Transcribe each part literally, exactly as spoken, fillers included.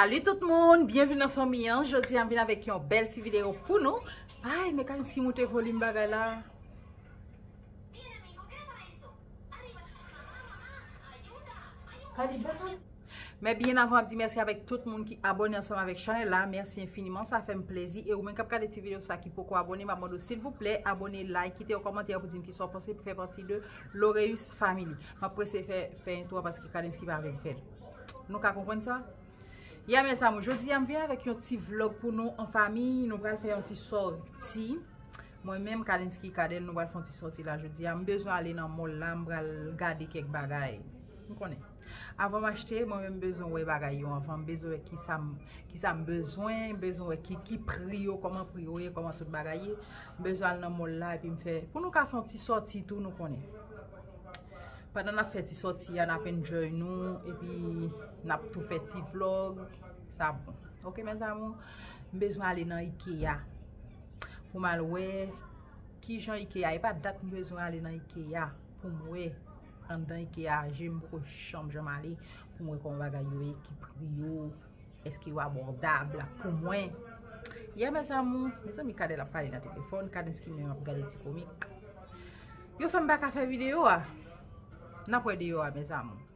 Salut tout moun, byenvini nan fanmi an. Jodi a m vin avèk yon bèl ti videyo pou nou. Ay, men Kalinski moute volim bagay la. Kali, bèl. Men byen avan ap di mèsi avèk tout moun ki abòne ansanm avèk chanèl la, mèsi enfiniman, sa fè m plezi. E ou menm k ap gade ti videyo sa ki poko abòne, m ap mande w silvouplè abòne, like, kite yon kòmantè pou di m kisa w panse pou fè pati de Loreus Family. M ap prese fè, fè entwo a paske Kalinski pa vle m fè l. Nou ka konprann sa? Ya, mes amours, jodi a m vin avèk yon ti vlog pou nou an fanmi. Nou pral fè yon ti sòti. Mwen menm, Kalinski, Kadèl, nou pral fè yon ti sòti la jodi a. M bezwen ale nan mall la, m pral gade kèk bagay. M konnen. Avan m achte, mwen menm m bezwen wè bagay yo anvan. M bezwen wè kisa m, kisa m bezwen, m bezwen wè ki, ki pri yo, kòman pri yo ye, kòman tout bagay ye. M bezwen al nan mall la epi m fè, pou nou ka fè yon ti sòti tou, nou konnen. Pandan n ap fè ti sòti a, n ap enjoy nou, epi n ap tou fè ti vlog. Sa bon. Ok, mes amours, m bezwen ale nan Ikea pou m al wè kijan Ikea. E pa dat m bezwen ale nan Ikea pou m wè anndan Ikea a, je m poko janm, janm ale pou m wè kòman bagay yo ye, ki pri yo, èske yo abòdab pou mwen. Ya, mes amours, mezanmi, Kadèl ap pale nan telefòn, Kalinski menm ap gade ti komik. Yo fè m pa ka fè videyo a. N ap wè deyò a, mes amours.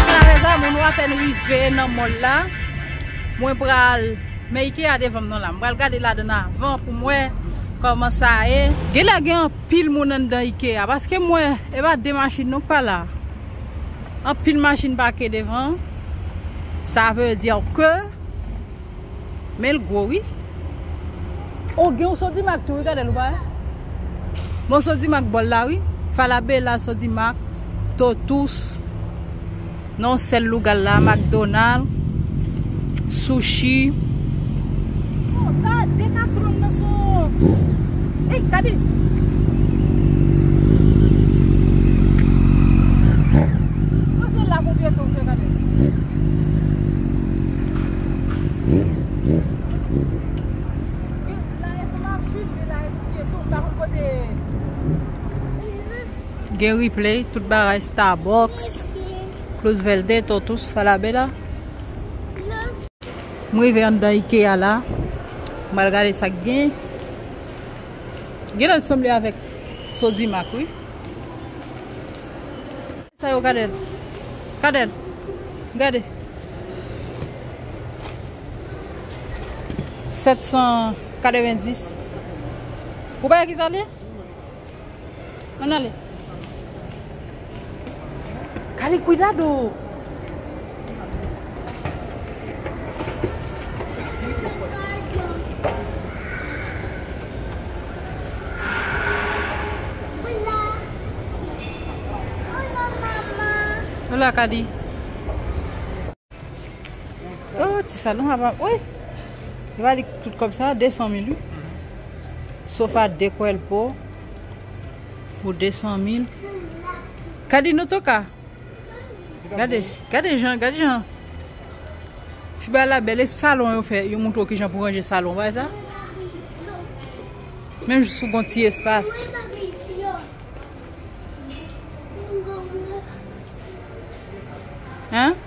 Ala, mezanmi, nou apèn rive nan mall la. Mwen pral, men Ikea devan m nan la. M pral gade ladan avan pou m wè kòman sa ye. Genlè gen anpil moun anndan Ikea, paske m wè, e pa de machin non k pa la. Anpil machin pake devan. Sa vle di ke, men l gwo, wi. O, gen yon Sodimac tou, wi, gade l, ou pa wè? Bon, Sodimac bò l la, wi. Falabella, Sodimac, Totous. Non, sèl lougal la, McDonald, sushi. Oh, sa Decathlon nan son. Ey, gade. Mwen se la pou pyeton fè gade. Gen la e pou machin, gen la e pou pyeton, pa konn kote. Gen Ripley, tout bagay, Starbucks, Cruz Verde, Totous, Falabella. M rive anndan Ikea la. M al gade sa k gen. Genlè l sanble avèk Sodimac, wi. Sa yo, gade l. Gade l. Gade. Sèt san katrevenndis. Ou pa wè ki sa l ye? Ann ale. Kali, cuidado. Hola, Kali. Oh, ti salon apa. Wi. Li va li tout kòb sa, de san mil, wi. Sofa de kwèlpo pou de san mil. Kadi nou toka. Gade, gade jan, gade jan. Ti bagay la bèl, e salon yo fè, yo montre w kijan pou ranje salon, pa sa? Menm jis ou gon ti espas. Hein?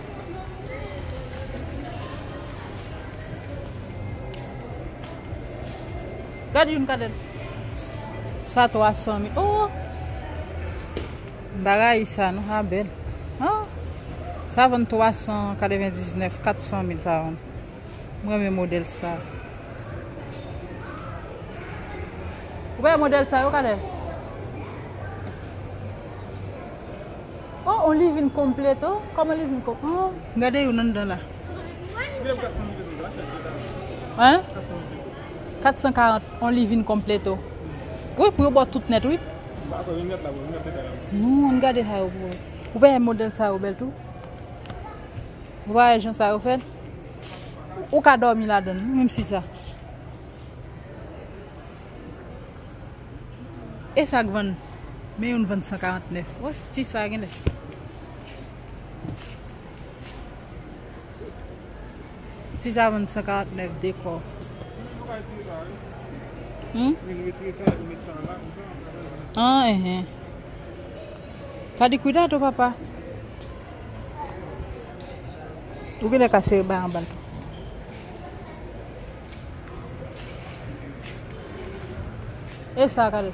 Gade youn, gade l. Sa twa san mil. Oh! M pa rayi sa non, sa bèl. Ah! Sa vann twa san katrevendiznèf, kat san mil sa vann. Mwen renmen modèl sa. Ou wè modèl sa yo, Kadè? Oh, on living completo. Kòman living com-, oh, gade youn anndan la. Hein? Kat san karant, on living completo. Wi, pou yo ba w tout nèt, wi. Non, ann gade sa yo pou wè. Ou wè modèl sa yo bèl tou. Ou pa wè jan sa yo fèt? Ou ka dòmi ladan l, menm si sa. E sa k vann? Men youn vann san karantnèf. Wè, ti sa genlè. Ti sa vann san karantnèf, dekò. Hmm? Ah, enhen. Kadi, cuidado, papa. Ou genlè ka sere bay anba l tou. E sa, gade.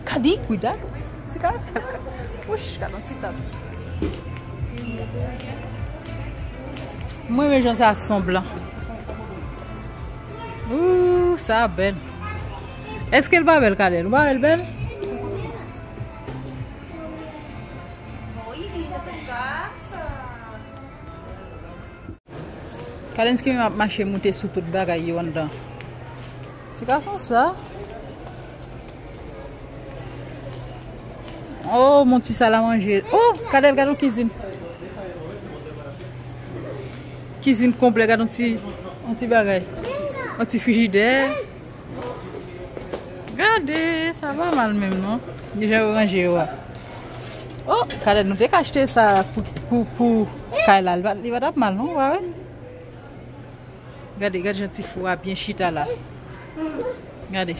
Kadi, cuidado. Ti ka fè l. Wouch, gade yon ti tab. Mwen renmen jan sa sonb lan. Ooh, sa bèl. Èske l pa bèl, Kadè? Ou pa wè l bèl? Kadenski menm ap mache moute sou tout bagay yo anndan. Ti gason sa. Oh, mon ti sal a manje. Oh, Kadè, gade yon kizin. Kizin konplè, gade yon ti, yon ti bagay. Yon ti frijidè. Gade, sa pa mal menm non. Deja yo ranje yo a. Oh, Kadè, nou te ka achte sa pou, pou, pou kay la. Li pa, li pa t ap mal non, ou pa wè? Gade, gade jan ti fou a byen chita la. Gade.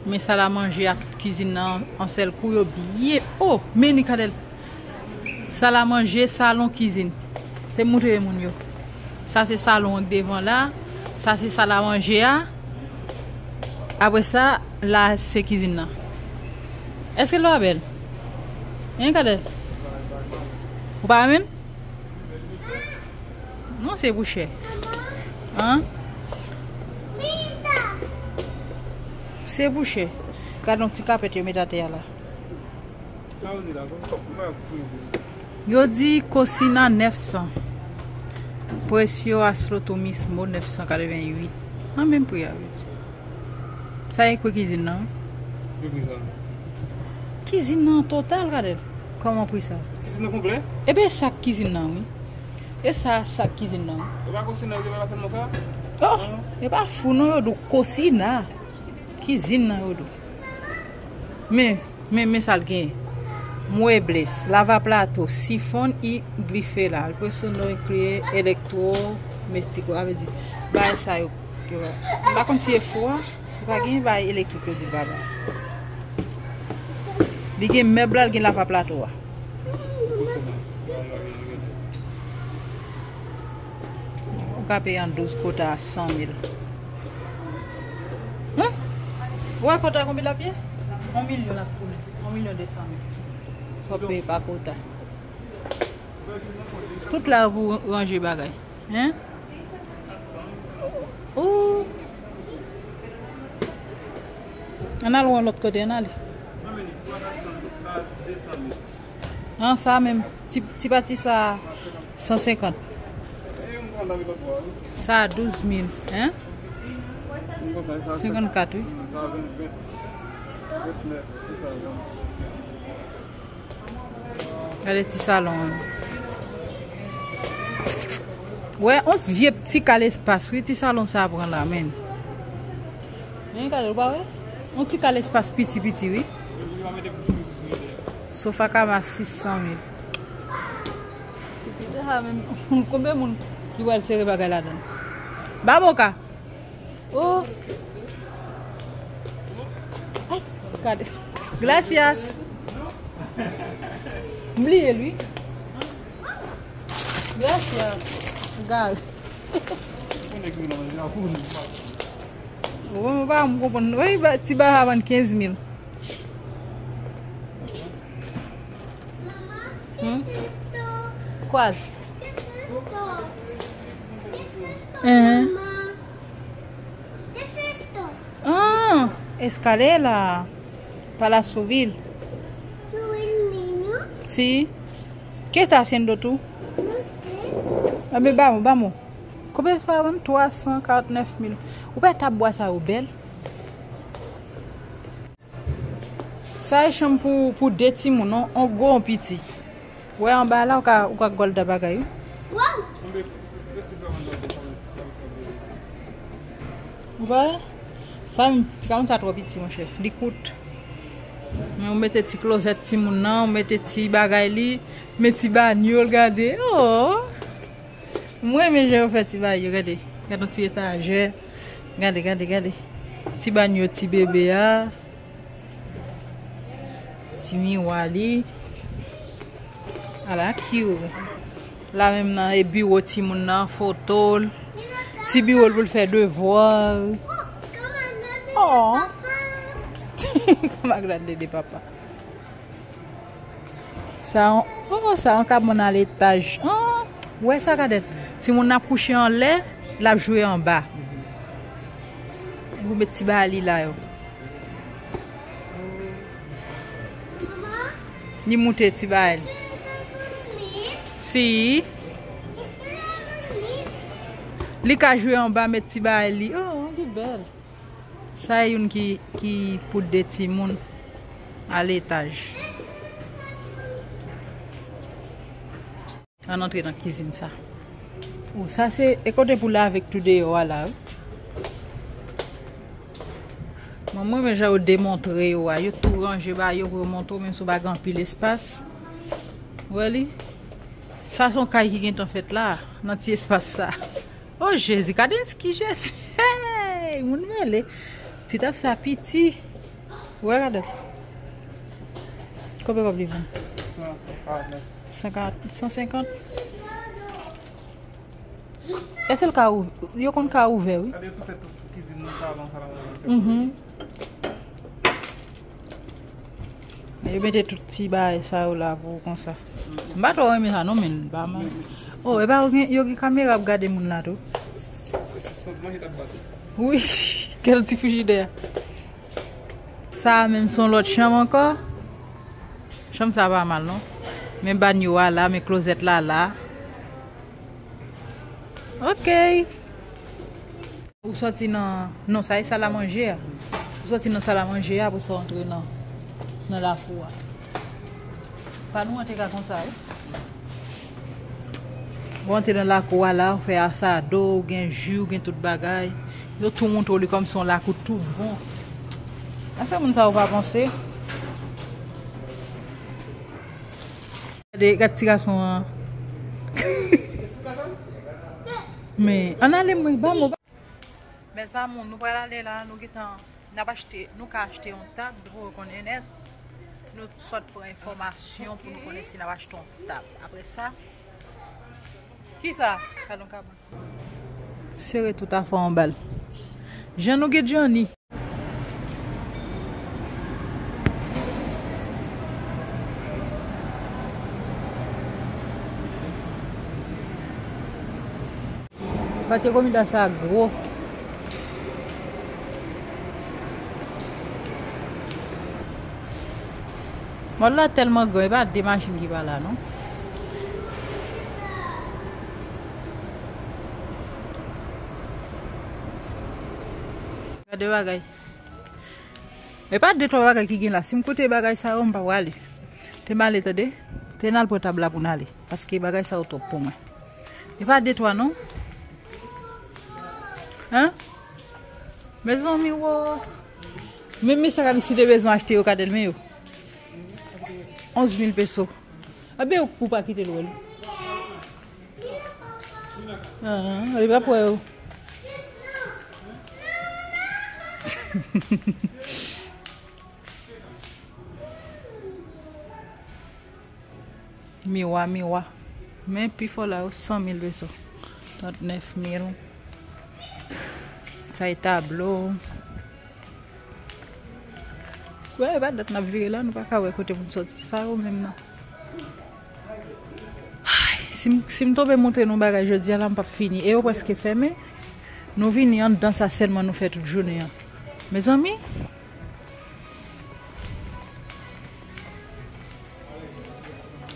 Men sal a manje ak tout kizin nan an sèl kou yo byen. Oh, men ni, Kadè. Sal a manje, salon, kizin. Te montre moun yo. Sa se salon an k devan la. Sa se sal a manje a. Apre sa, la se kizin nan. Èske l pa bèl? Hein, Kadè? Ou pa renmen l? Non, se pou chè. Hein? Se pou chè. Gade yon ti kapèt yo met atè a la. Sa yo di la, bon, mwen pa konprann. Yo di kosina nèf san. Precio a lo mismo, nèf san katreven uit. Nan menm pri a, wi. Sa e pri kizin nan, wi. Ki pri sa? Kizin nan total, gade l. Kòman pri sa? Kizin nan konplè? Ebe, sa k kizin nan, wi. E sa, sa k kizin nan, wi. E pa kosina, e pa sèlman sa? Oh, e pa fou non, yo di w kosina. Kizin nan, yo di w. Men, men, men sa l gen. Muebles, lavaplato, sifon y grifera, al preso no incluye electrodoméstico, sa vle di, bagay sa yo, yo, m pa konn si e fou a, li pa gen bagay elektrik yo di l pa bay. Li gen mèb la, li gen lavaplato a. Ou ka peye an douz kota a san mil. Hein? Ou wè kota konbyen l ap ye? Yon milyon l ap tounen. Yon milyon de san mil. Sa w ap peye pa kota. Tout la pou ranje bagay. Hein? Ou. Ann al wè yon lòt kote, ann ale. An sa menm, ti, ti pati sa, san senkant. Sa douz mil, hein? Senkannkat, wi. Gade ti salon an. Wè, on vye ti kal espas, wi, ti salon sa pran la, men. Men gade, ou pa wè? On ti kal espas piti, piti, wi. Sofa kama sis san mil. Ti piti sa, men, konbyen moun ki wè l sere bagay ladan? Baboka. Oh. Ay, gade. Gracias. M bliye l, wi. Gracias. Gade. Bon, m pa m konprann. Wi, ba, ti bagay a vann kenz mil. Hmm? ¿Cuál? Hein? Ah, escalera. Para subir. Sí. ¿Qué está haciendo tú? No sé. Dame, vamos, vamos. Konbyen sa vann? Twa san karant nèf mil. Ou pa tab bwa sa yo bèl? Sa e chanm pou, pou de timoun, non? On gwo, on piti. Wè anba la, ou ka, ou ka gòl da bagay, wi. Ou wè? Sa, ti kay moun sa twò piti, monchè. Li kout. Men ou mete ti klozèt timoun nan, ou mete ti bagay li, men ti banyo l, gade. Oh! Mwen renmen jan yo fè ti bagay yo, gade. Gade yon ti etajè. Gade, gade, gade. Ti banyo ti bebe a. Ti miwa li. Ala cute. La menm nan e biwo timoun nan, foto l. Ti biwo l pou l fè devwa. Oh. Kama grande de papa. Sa yon, oh, sa yon kab moun al etaj. Oh, wè sa, Kadèt. Timoun nan ap kouche anlè, l ap jwe anba. Ou met ti bagay li la yo. Li moute ti bagay li. Si. Li ka jwe anba, met ti bagay li. Oh, li bèl. Sa e youn ki, ki pou de timoun a letaj. Ann antre nan kizin sa. Oh, sa se, e kote pou lave tout deyò a la, wi. Mwen, mwen renmen jan yo demontre yo a. Yo tou ranje ba yo pou yo montre w, menm si w pa gen anpil espas. Ou wè li? Sa se yon kay ki gentan fèt la, nan ti espas sa. Oh, Jezi, Kadenski, Jezi. Hey, moun mele. Ti tap sa piti. Wè, gade. Konbyen kòb li vann? San, san karant nèf. San karant, san senkant? Èske l ka ouv-, yo konn ka ouvè, wi. Gade, yo tou fè tout kizin nan, salon, salon, salon. Mhm. Yo mete tout ti bagay sa yo la pou konsa. M pa twò renmen sa non, men pa mal. Oh, e pa yo gen, yo gen kamera ap gade moun la tou. Wi, gade ti frijidè. Sa menm se yon lòt chanm ankò. Chanm sa pa mal non. Men banyo a la, men klozèt la la. Ok. Ou sòti nan, non, sa e sal a manje a. Ou sòti nan sal a manje a, apre sa w antre nan, nan lakou a. Pa nou antre ka konsa, wi. Ou antre nan lakou a la, ou fè asado, ou gen ji, ou gen tout bagay. Yo tou montre w li kòmsi yon lakou tout bon. Èske moun sa yo pa panse? Gade, gade ti gason an. Men, ann ale, mwen, ba mwen. Mes amours, nou pral ale la, nou gentan, n ap achte, nou ka achte yon tab, depi w konnen nèt. Nou sot pran enfòmasyon pou nou konnen si n ap achte yon tab. Apre sa, kisa? Gade yon kabann. Sere tout afè anba l. Jan nou gen Johnny. Patye komida sa gwo. Mòd la tèlman gran, e pa de machin ki pa la, non. Gade bagay. E pa de twa bagay ki gen la. Si m koute bagay sa yo, m pa prale. Te m ale, tande. Te n al pran tab la pou n ale. Paske bagay sa yo twòp pou mwen. E pa de twa, non. Hein? Mezanmi, wo. Men, men sa k ap isi te bezwen achte yo, Kadèl, men yo. Onz mil peso. Ebyen, ou pa kite l wè l. Ah, li pa pou wè yo. Miwa, miwa. Men pi fò la yo, san mil peso. Trannèf mil. Sa e tablo. Wè, e pa dat n ap vire la, nou pa ka wè kote moun sòti sa yo menm nan. Ay, si m, si m tonbe montre nou bagay jodi a la, m p ap fini. E yo prèske fèmen. Nou vini anndan sa sèlman nou fè tout jounen an. Mezanmi,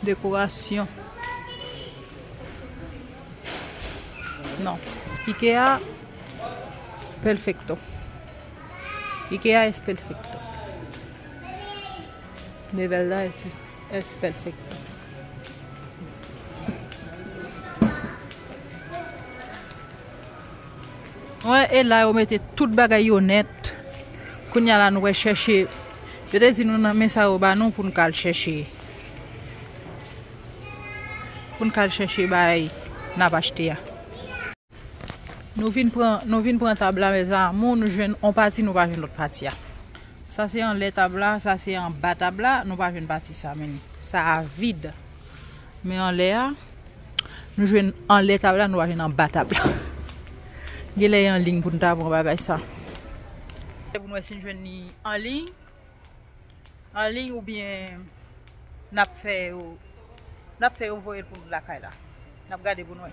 dekorasyon. Non. Ikea, perfecto. Ikea es perfecto. De verdad es, es perfecto. Wè, e la yo mete tout bagay yo nèt. Kounye a la nou wè chèche. Yo te di nou nan men sa yo ba nou pou n ka al chèche. Pou n ka al chèche bagay n ap achte a. Nou vin pran, nou vin pran tab la, mes amours, nou jwenn on pati, nou pa jwenn lòt pati a. Sa se anlè tab la, sa se anba tab la, nou pa jwenn pati sa, men sa a vid. Men anlè a, nou jwenn anlè tab la, nou pa jwenn anba tab la. Genlè e an liy pou n ta pran bagay sa. Se pou n wè si n jwenn li an liy. An liy oubyen n ap fè yo, n ap fè yo voye l pou nou lakay la. N ap gade pou n wè.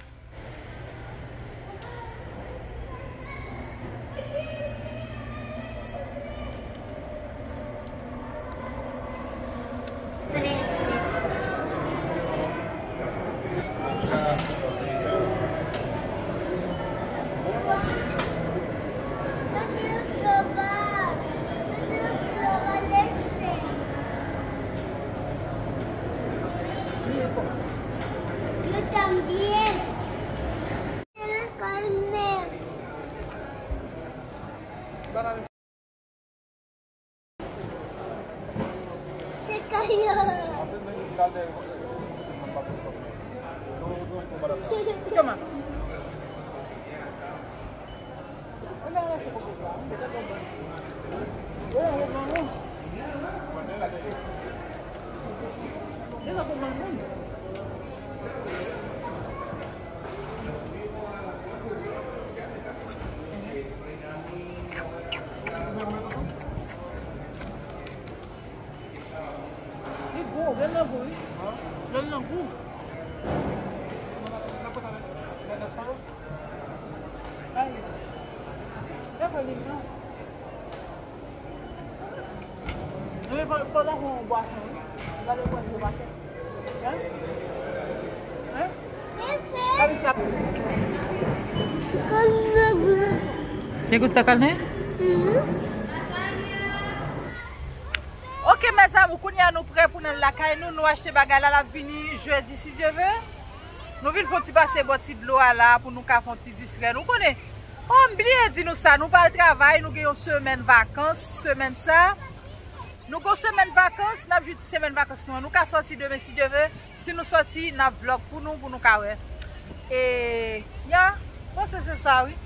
Yo también. Se cayó. Li gwo, gen nan gou, wi. Gen nan gou. Ay. E pa li, non. Men fò, fò nan gon bwason, wi. Gade bwason bwason. Hein? Hein? Gade sa. Te gout ta kalne? Mhm. Ok, mes amours, kounye a nou prè pou n al lakay nou. Nou achte bagay la, l ap vini jedi, si Dye ve. Nou vin fè yon ti pase bò ti dlo a la pou nou ka fè yon ti distrè nou. Konnen, oh, m bliye di nou sa, nou pral travay, nou gen yon semèn vakans, semèn sa. Nou gen yon semèn vakans, n ap jwi ti semèn vakans nou an. Nou ka sòti demen, si Dye ve. Si nou sòti, n ap vlog pou nou, pou nou ka wè. E, ya, panse se sa, wi.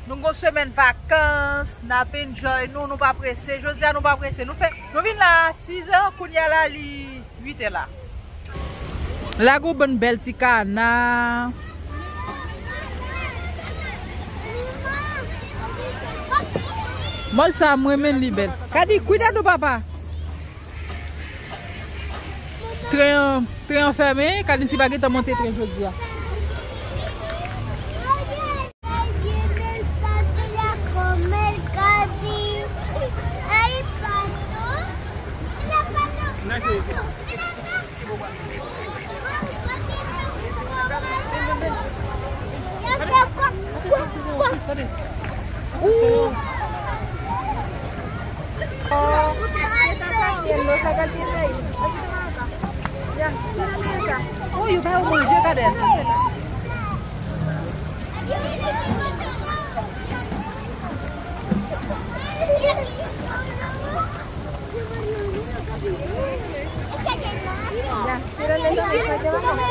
Nou gen yon semèn vakans, n ap enjoy nou, nou pa prese. Jodi a, nou pa prese. Nou fè, nou vin la a sis è, kounye a la, li uit è la. Lage yon bann bèl ti kana. Mòl sa, mwen menm li bèl. Kadi, cuidado, papa. Tren an, tren an fèmen, Kadisi pa gentan monte tren jodi a. Oh, yo ba yo manje, gade. Ya, tira le